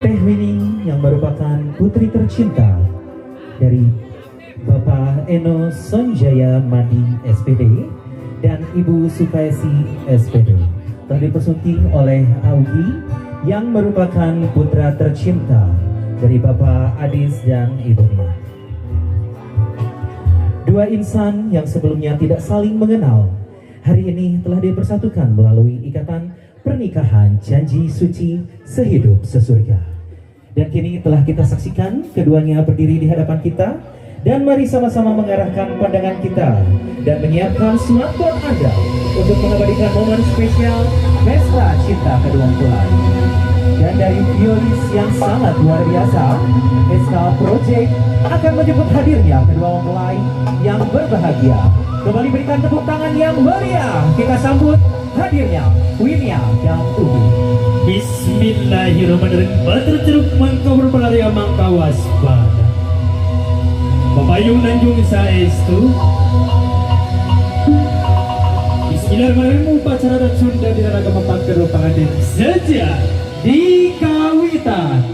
Teh Winnie yang merupakan putri tercinta dari Bapak Eno Sonjaya Madi SPD dan Ibu Sukaisi SPD telah dipersunting oleh Augie yang merupakan putra tercinta dari Bapak Adis dan Ibu Nia. Dua insan yang sebelumnya tidak saling mengenal, hari ini telah dipersatukan melalui ikatan pernikahan janji suci sehidup sesurga. Dan kini telah kita saksikan keduanya berdiri di hadapan kita, dan mari sama-sama mengarahkan pandangan kita dan menyiapkan smartphone Anda untuk mengabadikan momen spesial pesta cinta kedua mempelai. Dan dari violis yang sangat luar biasa, SK Project akan menjemput hadirnya kedua mempelai yang berbahagia. Kembali berikan tepuk tangan yang meriah. Kita sambut hadirnya Winia dan Ugi. Bismillahirrahmanirrahim. Batur ceruk mangka berpelaria mangka waspada. Papayung nanjung saestu. Bismillahirrahmanirrahim. Upacara adat Sunda di raga mapak kedua pengantin sejak di kawitan.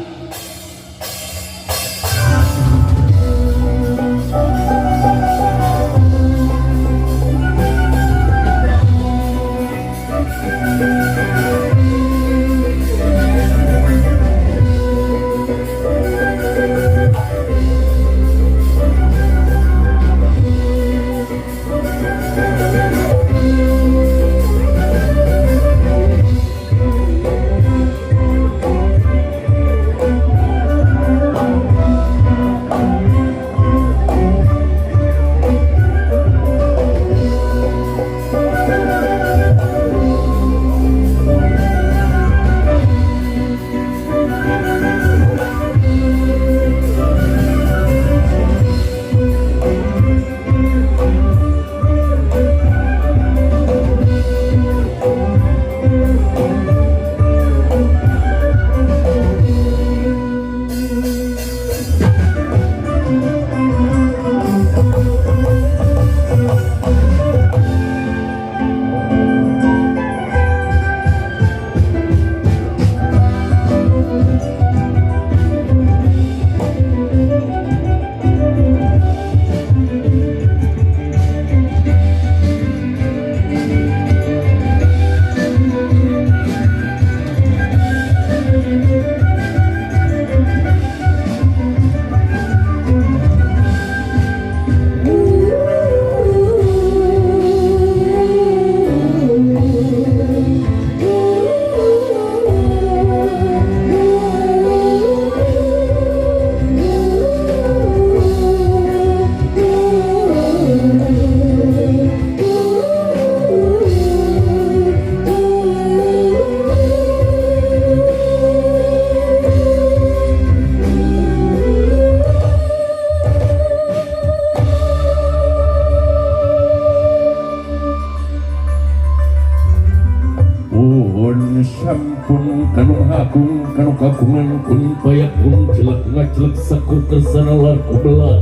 Pun sampun kanu agung kanu kagungan kun payakun jelek ngajelek saku kersana lar kubela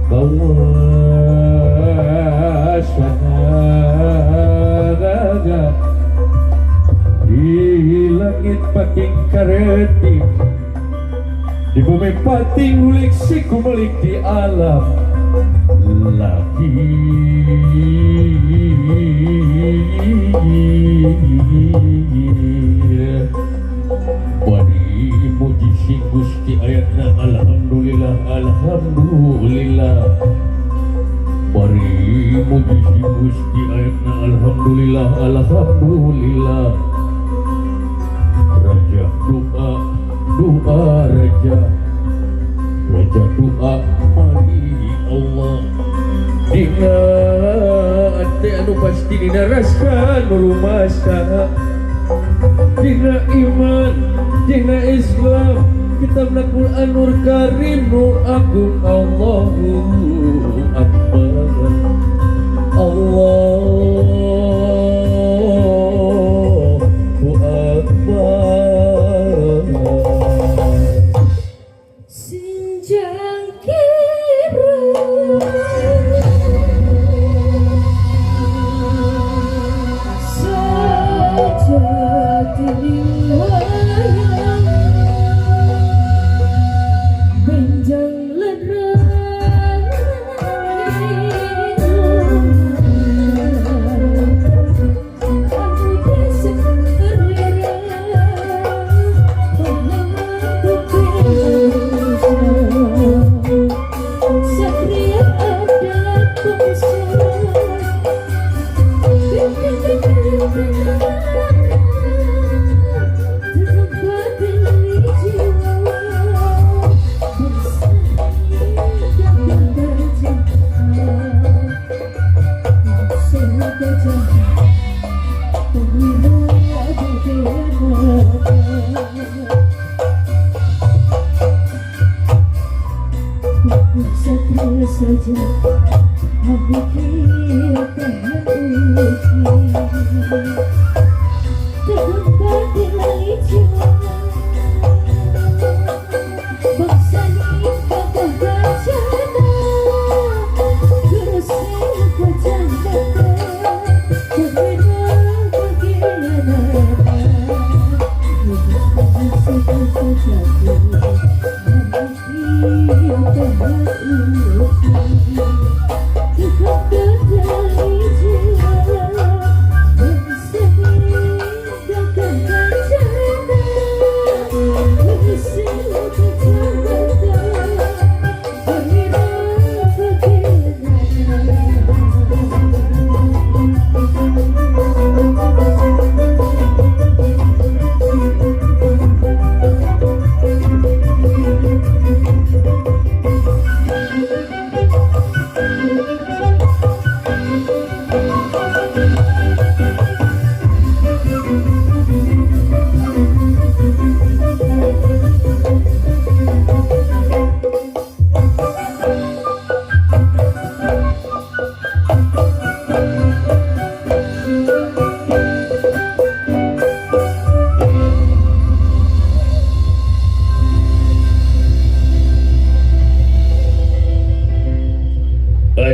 kawasana di langit pating kareti di bumi pating ulik siku melik di alam lagi. Wadi muji sing Gusti ayatna alhamdulillah alhamdulillah. Bari muji sing Gusti ayatna alhamdulillah alhamdulillah. Raja doa doa raja raja doa mari Allah dina ate anu pasti dina rasa nu rumasa dina iman dina Islam kitabna Quran Nur Karim nu agung Allahu Akbar Allahu Akbar. Senjang kira sejati wayang.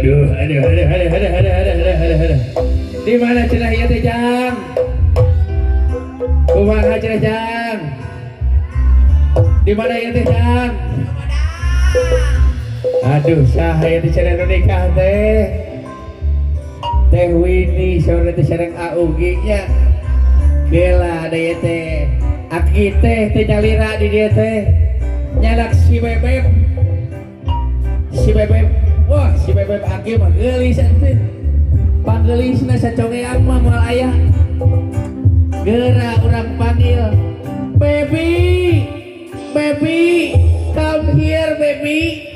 Aduh, aduh, aduh, aduh, aduh, aduh, aduh, aduh, aduh, aduh. Di mana cenah ieu teh, Jang? Kumaha cenah, Jang? Di mana ieu teh, Jang? Aduh, saha ieu teh cenah nu nikah teh? Teh Winnie saurna teh sareng Augi nya. Gela da ieu teh. Aki teh teh nyalira di dieu teh. Nyalak si Bebeb. Si Bebeb, wah si Bebeb Aki mah geulis atuh. Pangeulisna sacongeang mah moal aya. Geura urang panggil. Baby, baby, come here baby.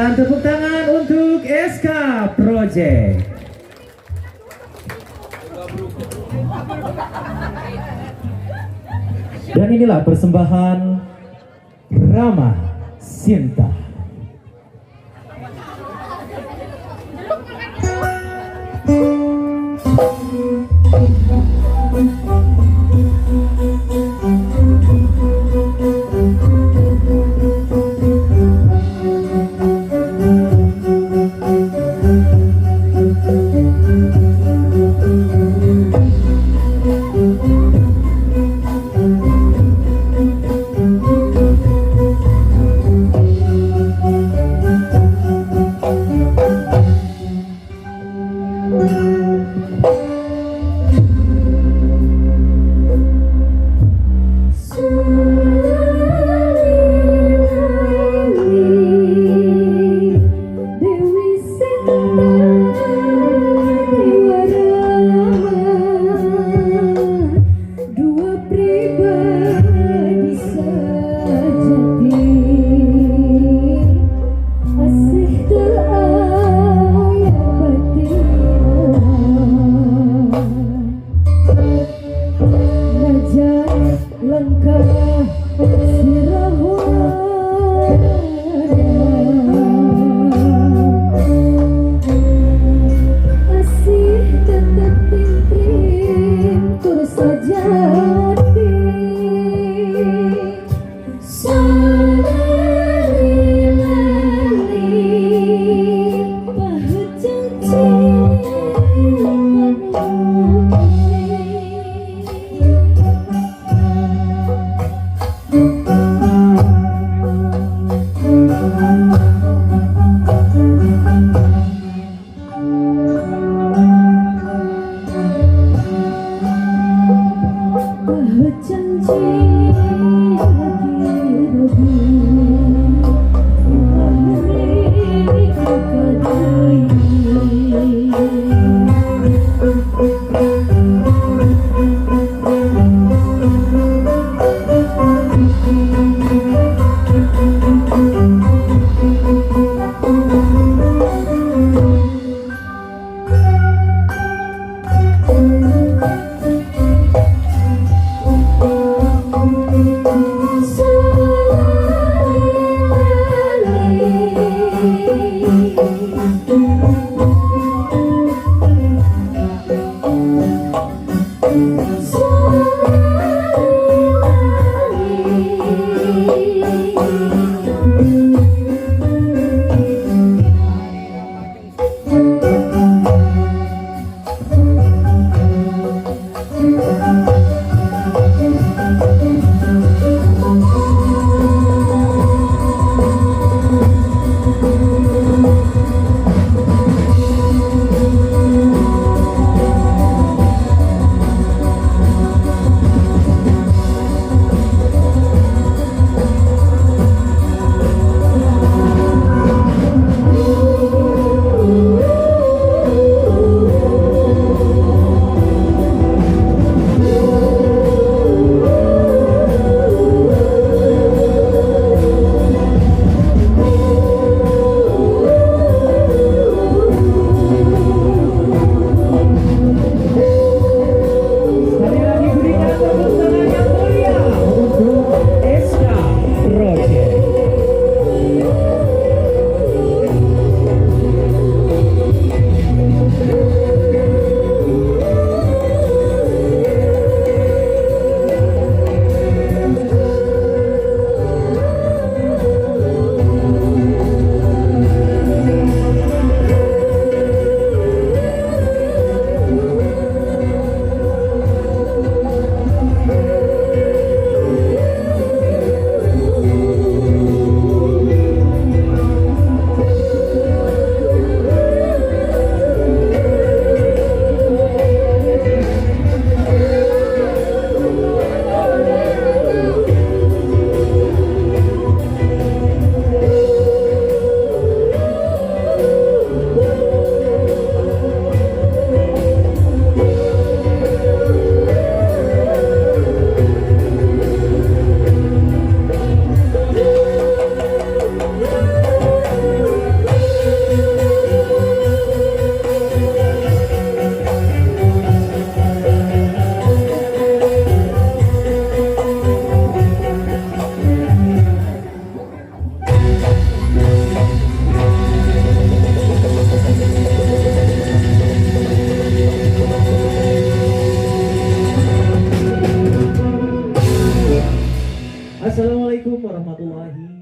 Berikan tepuk tangan untuk SK Project. Dan inilah persembahan Rama Sinta. Assalamualaikum warahmatullahi